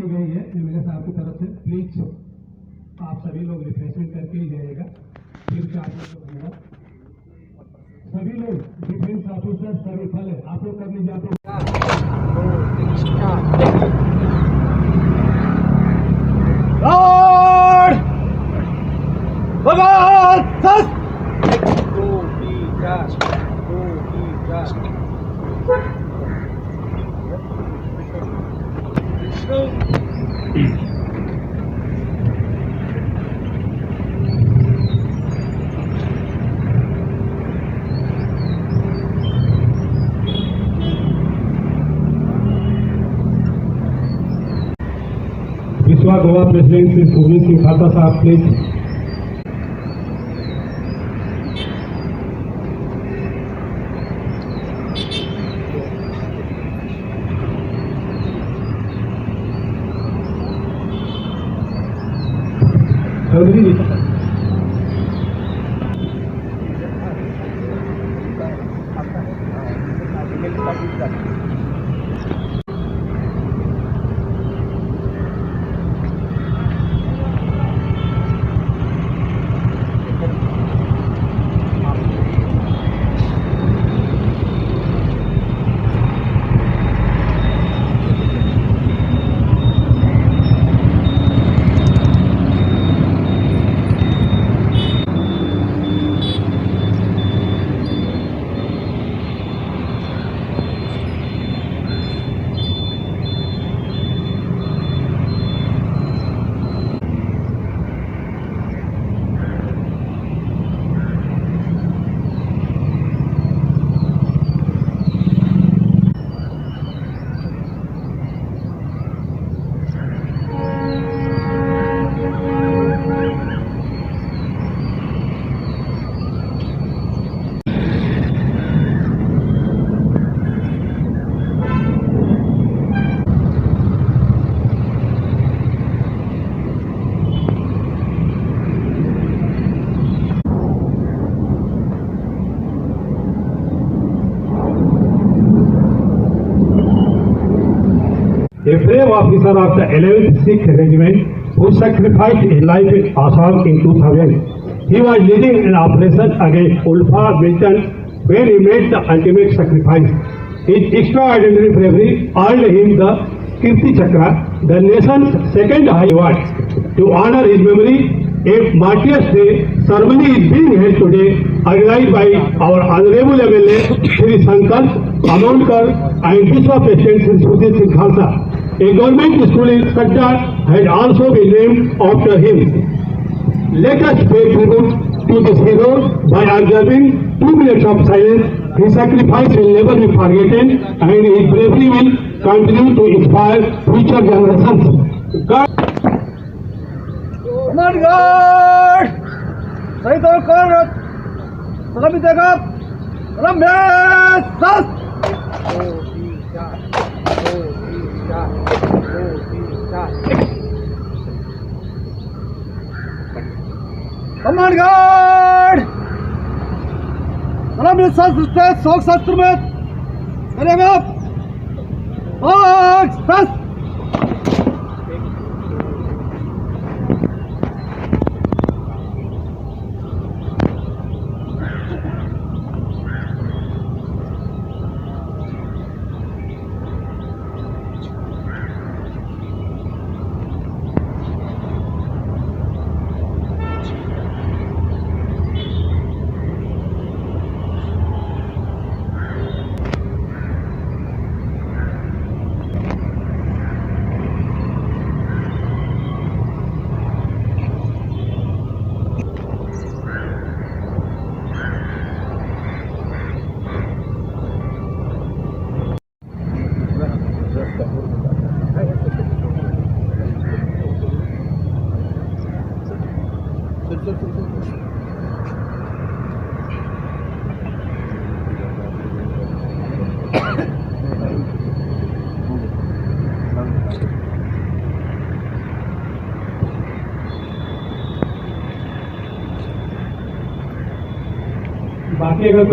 रखी गई है एमएलए साहब की तरफ से। प्लीज आप सभी लोग रिफ्रेशमेंट करके ही जाइएगा, फिर चार्ज होगा। सभी लोग डिफेंस ऑफिसर सभी फल है, आप लोग कर लीजिए। आप लोग विश्वा गोवा प्रेसिडेंट श्री सुरजीत सिंह खालसा साहब प्लीज। चौधरी जी, A brave officer of the 11th Sikh Regiment who sacrificed his life in Assam in 2000. He was leading an operation against Ulfa militants where he made the ultimate sacrifice. His extraordinary bravery earned him the Kirti Chakra, the nation's second high award. To honor his memory, a Martyrs' Day ceremony is being held today, organized by our Honorable MLA Shri Sankalp Amonkar and Vishwa President Shri Surjit Singh Khalsa. A government school in Sadda had also been named after him. Let us pay tribute to this hero by observing 2 minutes of silence. His sacrifice will never be forgotten and his bravery will continue to inspire future generations. God. Command guard! Command guard! सलामी शास्त्र शोक शास्त्र में करेंगे आप 5 10। बाकी अगर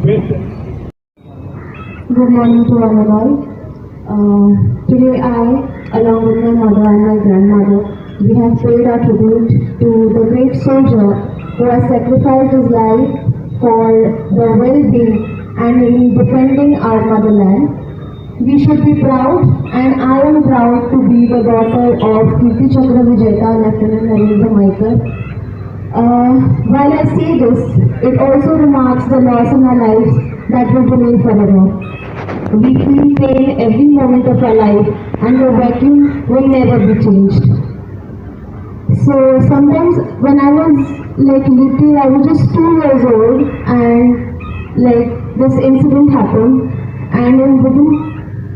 best. Good morning to one and all. Today I, along with my mother and my grandmother, we have paid our tribute to the great soldier who has sacrificed his life for the well-being and in defending our motherland. We should be proud, and I am proud to be the daughter of Kirti Chakra Vijeta, Lieutenant Narendra Mayekar. While I say this, it also remarks the loss in our lives that will remain forever. We feel pain every moment of our life, and the vacuum will never be changed. So sometimes when I was like little, I was just 2 years old, and like this incident happened, and in within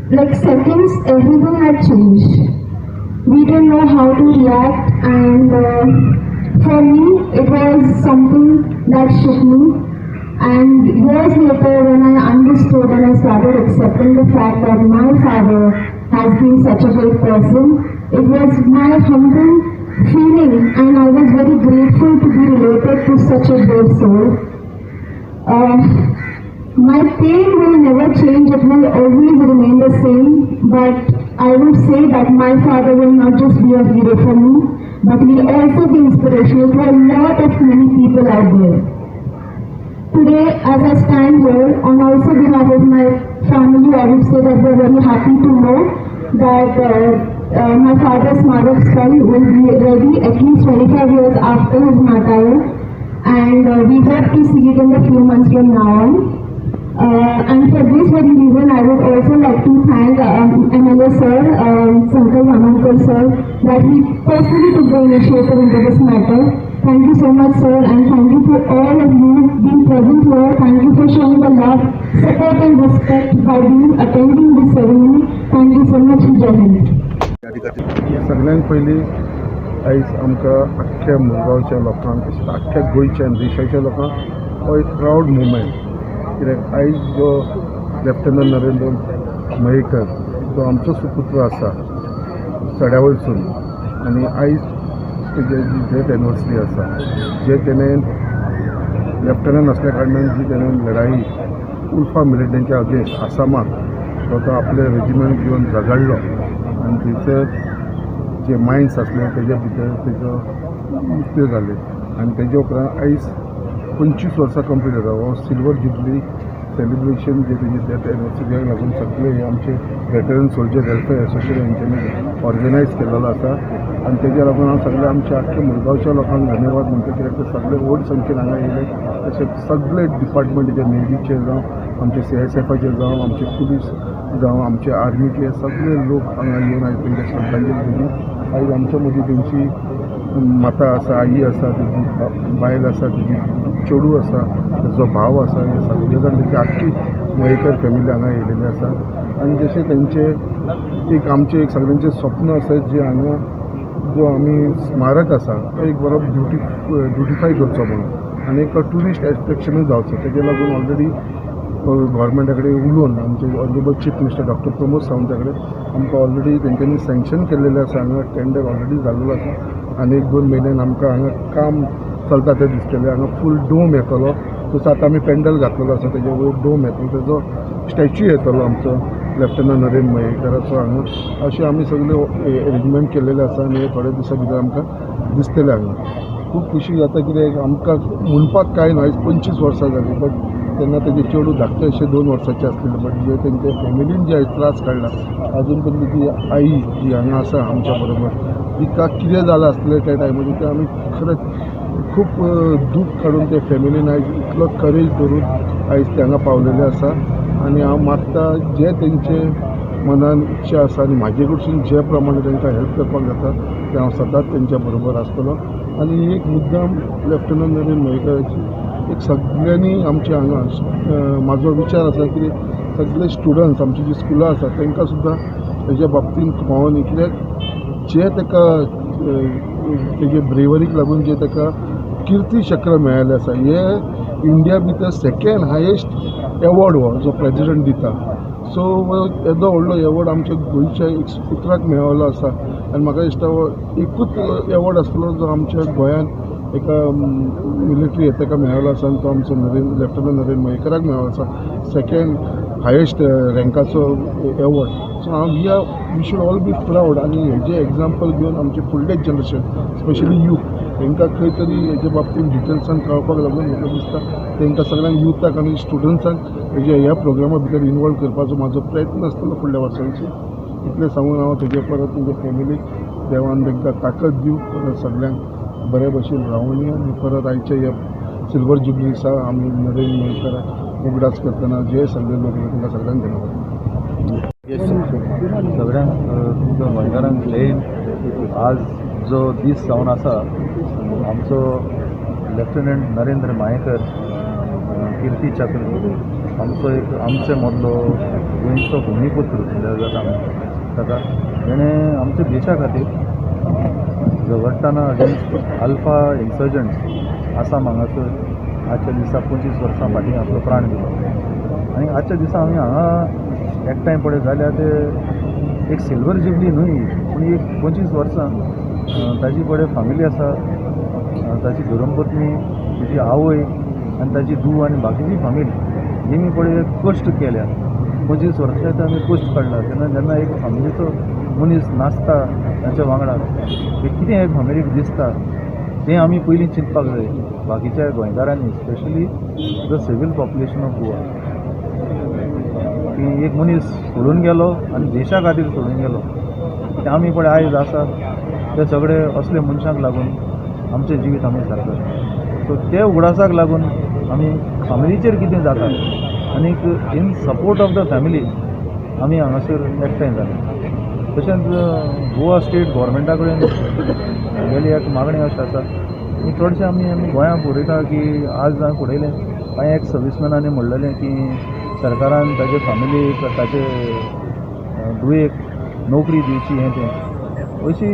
like seconds everything had changed. We didn't know how to react, and for me it was something that shook me. And years later, when I understood and I started accepting the fact that my father has been such a great person, it was my humble feeling, and I was very grateful to be related to such a brave soul. My pain will never change, it will always remain the same, but I would say that my father will not just be a hero for me, but will also be inspirational to a lot of many people out there. Today, as I stand here, on also behalf of my family, I would say that we are very happy to know that my father's Smarak Sthal will be ready at least 25 years after his martyrdom, and we hope to see it in the few months from now on. And for this very reason, I would also like to thank MLA sir, Sankalp Amonkar sir, that he personally took the initiative into this matter. Thank you so much, sir, and thank you to all of you being present here. Thank you for showing the love, support and respect by being attending this ceremony. Thank you so much, Jai Hind. सगळ्यांत पयलीं आयज आमकां आख्ख्या मुरगांवच्या लोकांक, तशेंच आख्ख्या गोंयच्या आनी देशाच्या लोकांक हो एक प्रावड मुवमेंट, कित्याक आयज जो लेफ्टनंट नरेंद्र मयेकर जो आमचो सुपुत्र आसा सड्या वयरसून, आनी आयज तेजी जी डेथ एनिवर्सरी आसा, जे तेणें लेफ्टनंट आसल्या कारणान जी तेणें लढाई उल्फा मिलिटंटच्या अगेन्स्ट आसामाक तो तो आपले रेजिमेंट घेवन झगडलो आनी थंयसर जे मायन्स आसले तेज्या भितर तेजो मृत्यू जाले, आनी तेजे उपरांत आयज 25 वर्सां कंप्लीट जाता. हो सिल्वर जुबली सेलिब्रेशन जे तेजी डेथ एनिवर्सरीक लागून सगळे हे आमचे वेटरन सोल्जर वेलफेअर एसोसिएशन हेंच्यांनी ऑर्गनायज केलेलो आसा, आनी तेज्या लागून हांव सगळे आमच्या आख्ख्या मुरगांवच्या लोकांक धन्यवाद म्हणटा, कित्याक ते सगळे व्हड संख्येन हांगा येयले. तशेंच सगळे डिपार्टमेंट, नेवीचे जावं, आमचे सीआयएसएफाचे जावं, आमचे पुलीस जावं, आमचे आर्मीचे सगळे लोक हांगा येवन आयज तेंकां श्रद्धांजली दिली. आयज आमच्या मदीं तेंची माता आसा, आई आसा, तेजी बायल आसा, तेजी चेडूं आसा, तेजो भाव आसा, हे सगळे जाण तेची आख्खी मयेकर फॅमिली हांगा येयलेली आसा. आनी जशें तेंचें एक आमचें एक सगळ्यांचें स्वप्न आसा, जें हांगा जो आमी स्मारक आसा तो एक बरो ब्युटिफाय करचो म्हणून आनी एक ट्युरिस्ट एट्रेक्शनूय जावचो, तेजे लागून ऑलरेडी गव्हर्मेंटा कडेन उलोवन आमचे honourable chief minister doctor Pramod Savanta कडेन आमकां ऑलरेडी तेंच्यांनी सँक्शन केल्लेलें आसा. हांगा टेंडर ऑलरेडी जाल्लो आसा आनी 1-2 म्हयन्यान आमकां हांगा काम चलता तें दिसतलें. हांगा फूल डोम येतलो, तसो आतां आमी पेंडल घातलेलो आसा, तेजे वयर डोम येतलो, तेजो स्टॅच्यू येतलो आमचो लेफ्टनंट नरेंद्र मयेकराचो. हांगा अशें आमी सगळे एरेंजमेंट केल्लेलें आसा आनी हे थोड्या दिसां भितर आमकां दिसतलें. हांगा खूब खुशी जाता, कित्याक आमकां म्हणपाक कांय न्हय, आयज 25 वर्सां जालीं, बट तेन्ना तेजे चेडूं धाकटें अशें 2 वर्सांचें आसलेलें, बट जे तेंच्या फॅमिलीन जे आयज त्रास काडला, आजून पर्यंत ती आई जी हांगा आसा आमच्या बरोबर, तिका कितें जालां आसलें त्या टायमाचेर तें आमी खरेंच खूब दूख काडून ते फॅमिलीन आयज इतलो करेज धरून आयज ते हांगा पावलेले आसा. आनी हांव मागता जे तेंचे मनान इच्छा आसा आनी म्हाजे कडसून जे प्रमाणे तांकां हेल्प करपाक जाता तें हांव सदांच तेंच्या बरोबर आसतलो. आनी एक मुद्दाम लेफ्टनंट नरेंद्र मयेकराची एक सगळ्यांनी आमच्या हांगा म्हाजो विचार आसा की सगळे स्टुडंट्स आमची जी स्कुलां आसा तांकां सुद्दां हेज्या बाबतींत पावोन, कित्याक जे ताका तेजे ब्रेवरीक लागून जे ताका कीर्ती चक्र मेळिल्लें आसा, हे इंडिया भितर सेकेंड हायेस्ट एवॉर्ड हो जो प्रेजिडंट दिता. सो येदो व्हडलो एवॉर्ड आमच्या गोंयच्या एक पुत्राक मेळिल्लो आसा आनी म्हाका दिसता हो एकूच एवॉर्ड आसतलो जो आमच्या गोंयांत एका मिलिटरी ताका मेळ्ळो आसा आनी तो आमचो लेफ्टनंट नरेंद्र मयेकराक मेळ्ळो आसा, सेकंड हायेस्ट रँकाचो एवॉर्ड. सो हांव we should all be proud. आनी हेजें एग्जाम्पल घेवन आमचे फुडले जनरेशन स्पेशली यूथ हेंकां खंय तरी हेजे बाबतीन डिटेल्सान कळपाक लागून म्हाका दिसता तेंकां सगळ्यांक युथाक आनी स्टुडंट्सांक हेजे ह्या प्रोग्रामा भितर इनवॉल्व करपाचो म्हाजो प्रयत्न आसतलो फुडल्या वर्सांची. इतलें सांगून हांव तेजे परत तेंच्या फॅमिलीक देवान तांकां ताकद दिवं, परत सगळ्यांक बरे भशेन रावुनी आनी परत आयच्या ह्या सिल्वर जुबली दिसा आमी नरेंद्र मयेकराक उगडास करतना जे सगळे लोक तांकां सगळ्यांक धन्यवाद. सगळ्यांक तुमच्या गोंयकारांक जय. आज जो दीस जावन आसा आमचो लेफ्टनंट नरेंद्र मयेकर कीर्ती चक्र आमचो एक आमचे मदलो गोंयचो भुमीपुत्र म्हणल्यार जाता ताका, जेणें आमच्या देशा खातीर झगडटना अगेन्स्ट अल्फा इन्सर्जंट्स आसाम हांगासर आजच्या दिसा 25 वर्सां फाटीं आपलो प्राण दिलो. आनी आजच्या दिसा आमी हांगा एकठांय पळय जाल्यार ते एक सिल्वर जुबली न्हय पूण एक 25 वर्सां ताजी पळय फॅमिली आसा, ताजी धर्मपत्नी, ताजी आवय आनी ताजी धूव आनी बाकीची फॅमिली जेमी पळय कश्ट केल्या. 25 वर्सां आमी कश्ट काडला तेन्ना जेन्ना एक फॅमिलीचो मनीस नासता तांच्या वांगडा एक कितें एक फॅमिलीक दिसता तें आमी पयलीं चिंतपाक जाय बाकीच्या गोंयकारांनी, specially the civil population of Goa, की एक मनीस सोडून गेलो आनी देशा खातीर सोडून गेलो ते आमी पळय आयज आसा ते सगळे असले मनशांक लागून आमचें जिवीत आमी सारता. सो ते उगडासाक लागून आमी फॅमिलीचेर कितें जाता आनीक in support of the family आमी हांगासर एकठांय जाले. तशेंच गोवा स्टेट गोवोरमेंटा कडेन गेली एक मागणी अशी आसा की चडशे आमी आमी गोंयांत पळयता की आज हांवें पळयलें कांय एक्स सर्विसमॅनांनी म्हणलेलें की सरकारान ताजे फॅमिलीक ताजे धुवेक नोकरी दिवची हें तें, अशी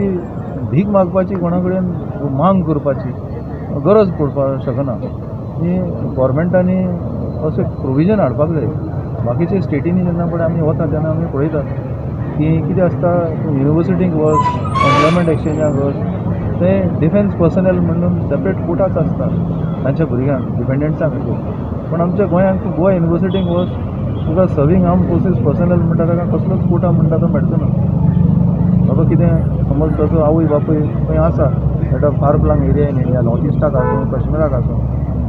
भीक मागपाची कोणा कडेन मांग करपाची गरज पडपाक शकना. आनी गोवोरमेंटांनी अशें प्रोविजन हाडपाक जाय. बाकीच्या स्टेटींनी जेन्ना पळय आमी वता तेन्ना आमी पळयता की कितें आसता, युनिवर्सिटीक वच, एम्प्लॉयमेंट एक्सचेंजाक वच, ते डिफेन्स पर्सनल म्हणून सेपरेट कोटाच आसता तांच्या भुरग्यांक डिपेंडंट्सां खातीर. पूण आमच्या गोंयांत तूं गोवा युनिवर्सिटीक वच, तुका सर्वींग आर्म फोर्सीस पर्सनल म्हणटा ताका कसलोच कोटा म्हणटा तो मेळचो ना. बाबा कितें समज ताचो आवय बापूय खंय आसा at a far flung area in India, north stock आसूं, काश्मीराक आसूं,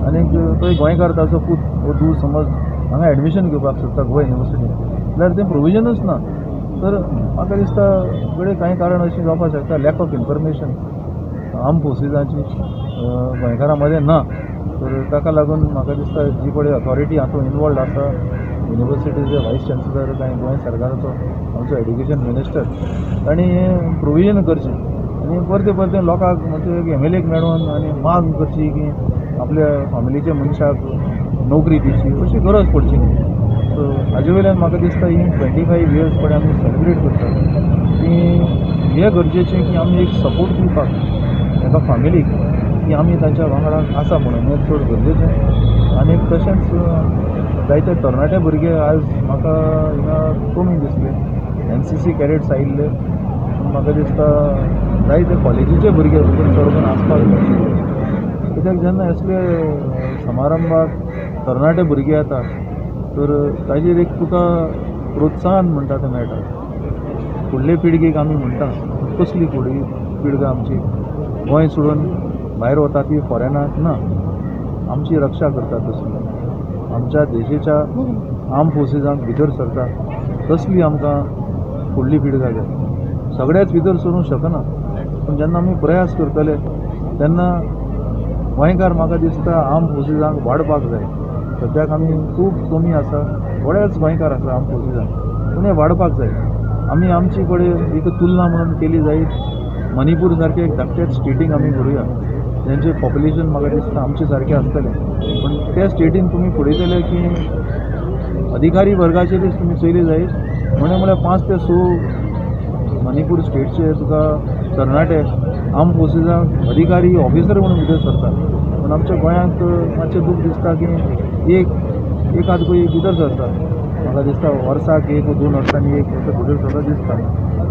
आनीक तो गोंयकार ताचो पूत वो धूव समज हांगा एडमिशन घेवपाक सोदता गोवा युनिवर्सिटीन जाल्यार तें प्रोविजनूच ना. तर म्हाका दिसता घडये कांय कारण अशें जावपाक शकता, लॅक ऑफ इन्फॉर्मेशन आर्म फोर्सीसांची गोंयकारां मदें ना. तर ताका लागून म्हाका दिसता जी पळय अथॉरिटी हातूंत इनवॉल्ड आसा, युनिवर्सिटीचे वायस चान्सलर कांय गोंय सरकाराचो आमचो एड्युकेशन मिनिस्टर, तांणी हें प्रोविजन करचें आनी परतें परतें लोकांक म्हणजे एक एम एल एक मेळोन आनी माग करची की आपल्या फॅमिलीच्या मनशाक नोकरी दिवची अशी गरज पडची न्ही. सो हाजे वयल्यान म्हाका दिसता ही 25 इयर्स पळय आमी सेलिब्रेट करतात की हें गरजेचें की आमी एक सपोर्ट दिवपाक एका फॅमिलीक की आमी तांच्या वांगडा आसा म्हणून हें चड गरजेचें. आनी तशेंच जायते तरणाटे भुरगे आज म्हाका हिंगा कमी दिसले, एनसीसी कॅडेट्स आयिल्ले, म्हाका दिसता जायते कॉलेजीचे भुरगे भितर चड करून आसपाक जाय. कित्याक जेन्ना असले समारंभाक तरणाटे भुरगे येता तर ताजेर एक तुका प्रोत्साहन म्हणटा तें मेळटा. फुडले पिळगेक आमी म्हणटा कसली फुडली पिळगा आमची गोंय सोडून भायर वता ती फॉरेनाक ना, आमची रक्षा करता तसली आमच्या देशेच्या आर्म फोर्सीसांक भितर सरता तसली आमकां फुडली पिळगा जाय. सगळ्याच भितर सरूंक शकना पूण जेन्ना आमी प्रयास करतले तेन्ना गोंयकार म्हाका दिसता आर्म फोर्सीसांक वाडपाक जाय. सद्याक आमी खूब कमी आसा, थोडेच गोंयकार आसा आर्म फोर्सीसांक, पूण हें वाडपाक जाय. आमी आमची कडेन एक तुलना म्हणून केली जायत मणिपूर सारके एक धाकट्याच स्टेटीक आमी करुया जेंचें पॉप्युलेशन म्हाका दिसता आमचे सारकें आसतलें, पूण त्या स्टेटीन तुमी पळयतले की अधिकारी वर्गाचेरूच तुमी चोयले जायत म्हळ्यार 5 ते 6 मणिपूर स्टेटचे तुका तरणाटे आर्म फोर्सीसांक अधिकारी ऑफिसर म्हणून भितर सरता. पूण आमच्या गोंयांत मातशें दूख दिसता की एक एकाद पळय भितर सरता, म्हाका दिसता वर्साक 1 वा 2 वर्सांनी एक असो भितर सरता दिसता.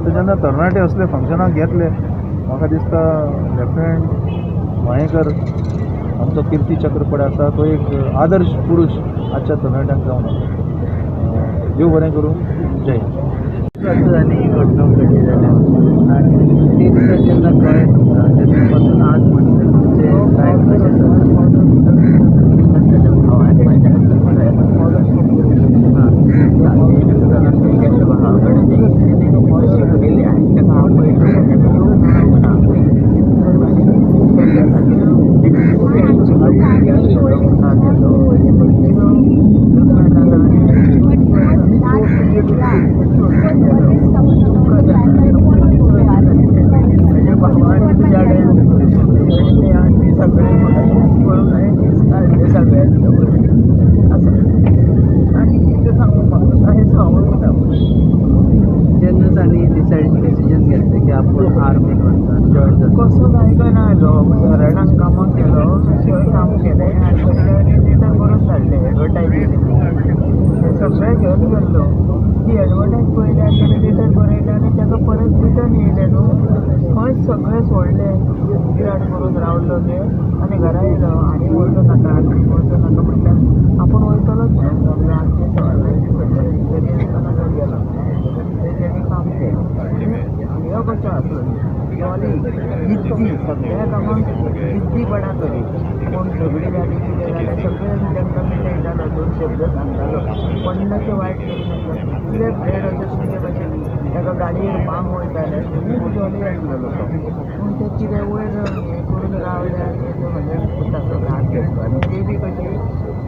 तर जेन्ना तरणाटे असले फंक्शनाक येतले म्हाका दिसता लेफ्टनंट मयेकर आमचो कीर्ती चक्र पळय आसा तो एक आदर्श पुरुश आजच्या तरणाट्यांक जावन आसा. देव बरें करूं. जय हिंद. आनी घडणूक घडली जाल्यार आनी ते दिसा जेन्ना कळ्ळें तुमकां तेन्ना पासून आज म्हणसर तुमचें लायफ कशें चल्लां? कसो आयकना आयलो हरणाक कामाक गेलो, काम केलें आनी रिटर्न करून धाडलें एडवर्टायज सगळें घेवन गेल्लो. ती एडवर्टायज पळयली आनी तेणें रिटर्न बरयलें आनी ताका परत रिटर्न येयलें न्हू, खंयच सगळें सोडलें, विराट करून रावलो ते आनी घरा येयलो आनी वचो नाका आनी वचो नाका म्हटल्यार आपूण वयतलोच म्हणून सगळें आमचें सगळें तरी आसतना तो गेलो तेणें काम केलें. ह्यो कसो आसलो जिद्दी, सगळ्या कामाक जिद्दीपणा करी, कोण झगडी जाली कितें जालें सगळें तांकां मिटयतालो, दोन शब्द सांगतालो, कोण्णाचें वायट करिनासलो. इतले ब्रेड अशें तुजे भशेन ताका गाडयेर बांग वयताले, खूब जॉली आसलेलो तो. पूण ते कितें वयर हें करून रावले आनी ते म्हज्या पुताचो घात घेतलो. आनी ते बी कशी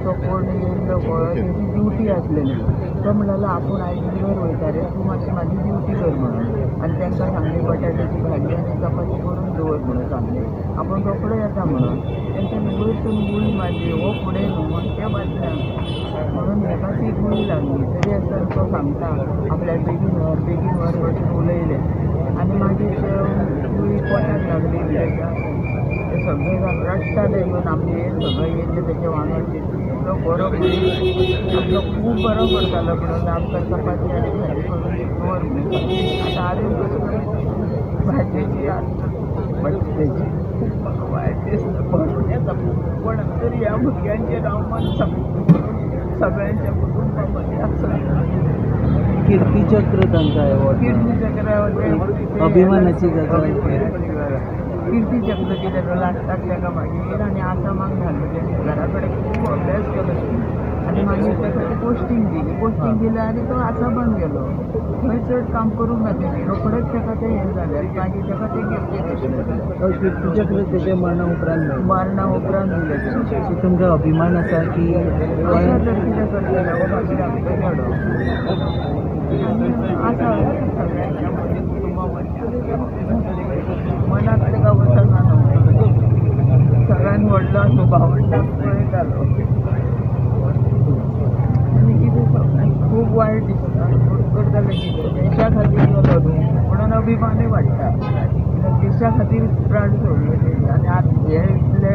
तो कोण येयल्लो पळय तेजी ड्युटी आसलेली, तो म्हणटालो आपूण आयज वयर वयता रे, तूं मातशी म्हाजी ड्युटी कर म्हणून. आनी तांकां सांगली बटाट्याची भाजी आनी चपाती करून दवर म्हणून सांगली, आपूण रोकडो येता म्हणून. तेंच्यांनी वयरसून गुळी मारली, हो फुडें न्हू म्हण ते फाटल्यान म्हणून हेका ती गुळी लागली. तरी आसतना तो सांगता आपल्याक बेगीन व्हर बेगीन व्हर वचून उलयलें आनी मागीर गुळी पोटाक लागली तेच्या. ते सगळे जाण रडटाले येवन आमचे सगळे येयल्ले तेचे वांगडचे. इतलो बरो आपलो खूब बरो करतालो म्हणून आमकां चपाती आनी भाजी करून दवर म्हणून. आतां आजून कसो भाजयेची बटाट्याची खूब म्हाका वायट दिसता, भरून येता. पण तरी ह्या भुरग्यांचेर हांव मन सगळ्यांच्या कुटुंबा मदीं आसा. कीर्तीचक्र तांकां एवॉर्ड, कीर्तीचक्र अभिमानाची गजाल. कीर्तीचक्र कितें लास्टाक ताका मागीर आनी आसामाक धाडलो. तेणें घरा कडेन खूब अभ्यास केलो आनी मागीर ताका पोस्टींग दिली, पोस्टींग दिली आनी तो आसामाक गेलो. थंय चड काम करूंक ना तेणें, रोखडेंच ताका तें हें जालें आनी मागीर ताका तें कीर्तीचक्र तेच्या मरणा उपरांत, मरणा उपरांत दिलें. सो तुमकां अभिमान आसा की अशें तर कितें करतलें हो मागीर आमचो चेडो आसा सगळ्यांच्या मदीं कुटुंबा मदीं मनांत ताका वचना न्हू. सगळ्यान व्हडलो आसूं भावंडाक पळयतालो आनी कितें खूब वायट दिसता. करतलें कितें, देशा खातीर गेलो न्हू म्हणून अभिमानूय वाडटा. देशा खातीर प्राण सोडले तेणी आनी आतां हे इतले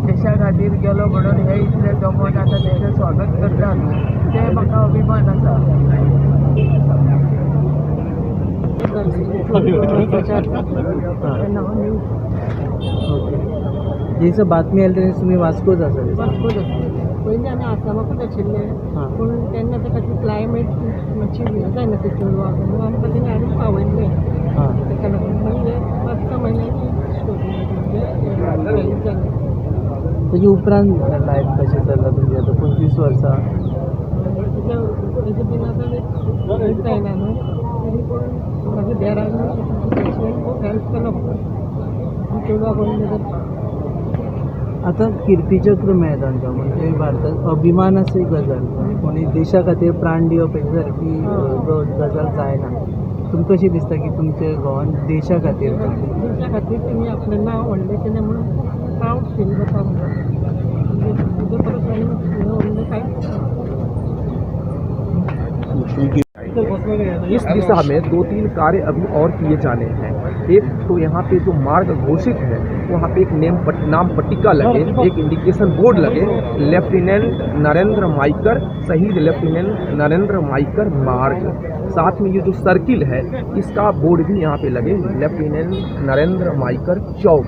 देशा खातीर गेलो म्हणून हे इतले दमन आतां तेचें स्वागत करता न्हू, तें म्हाका अभिमान आसा. ओके, जेचं बातमी आली तेन्ना तुमी वास्कोच आसा? वास्कोच आसलेले पयलीं आमी आसामाकूच आशिल्ले, पूण तेन्ना ताका ती क्लायमेट मातशी हें जायना ते चेडवाक म्हणून आमकां तेणी हाडून पावयल्लें. ताका लागून मागीर 5-6 म्हयन्यांनी म्हणजे जालें. तेजे उपरांत लायफ कशें चल्लां तुमचें आतां 25 वर्सां? तेजे बीन आतां एक जायना न्हू, तरी पूण म्हाज्या देरान खूब हेल्प केलो म्हाका चेडवाक व्हडलें करपाक. आतां कीर्तीचक्र मेळ्ळें तांकां म्हणजे भारताक अभिमानाची गजाल. कोणी देशा खातीर प्राण दिवप हेजे सारकी गजाल जायना. तुमकां कशें दिसता की तुमच्या घोवान देशा खातीर देशा खातीर तेणी आपलें नांव व्हडलें केलें म्हणून प्रावड फील जाता म्हाका. म्हणजे परस आनी व्हडलें कांयच. इस दिशा में 2-3 कार्य अभी और किए जाने हैं। एक तो यहाँ पे जो मार्ग घोषित है वहाँ पे एक नाम पट्टिका लगे, एक इंडिकेशन बोर्ड लगे, लेफ्टिनेंट नरेंद्र माइकर, शहीद लेफ्टिनेंट नरेंद्र माइकर मार्ग। साथ में ये जो सर्किल है इसका बोर्ड भी यहाँ पे लगे, लेफ्टिनेंट नरेंद्र माइकर चौक।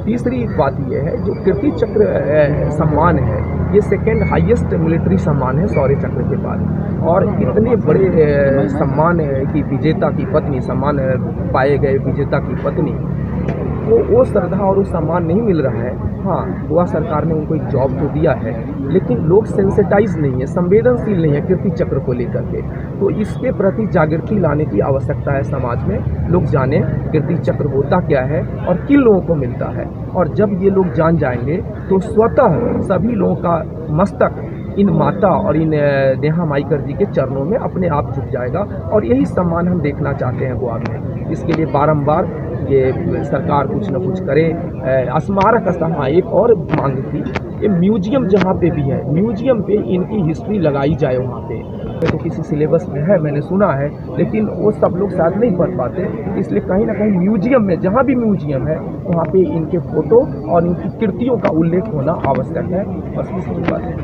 तीसरी बात यह है, जो कीर्ति चक्र सम्मान है, ये सेकेंड हाईएस्ट मिलिट्री सम्मान है शौर्य चक्र के बाद, और इतने बड़े सम्मान की विजेता की पत्नी, सम्मान पाए गए विजेता की पत्नी को वो श्रद्धा और वो सम्मान नहीं मिल रहा है। हाँ, गोवा सरकार ने उनको एक जॉब तो दिया है, लेकिन लोग सेंसिटाइज नहीं है, संवेदनशील नहीं है कीर्ति चक्र को लेकर के। तो इसके प्रति जागृति लाने की आवश्यकता है समाज में। लोग जाने कीर्ति चक्र होता क्या है और किन लोगों को मिलता है, और जब ये लोग जान जाएंगे तो स्वतः सभी लोगों का मस्तक इन माता और इन नेहा माइकर जी के चरणों में अपने आप झुक जाएगा। और यही सम्मान हम देखना चाहते हैं गोवा में। इसके लिए बारंबार ये सरकार कुछ न कुछ करे। स्मारक स्थल, हाँ एक और मांग थी, ये म्यूजियम जहाँ पे भी है, म्यूजियम पे इनकी हिस्ट्री लगाई जाए वहाँ पे। तो किसी सिलेबस में है, मैंने सुना है, लेकिन वो सब लोग शायद नहीं पढ़ पाते, इसलिए कहीं ना कहीं म्यूजियम में, जहाँ भी म्यूजियम है वहाँ पे इनके फ़ोटो और इनकी कृतियों का उल्लेख होना आवश्यक है। बस इसी बात है।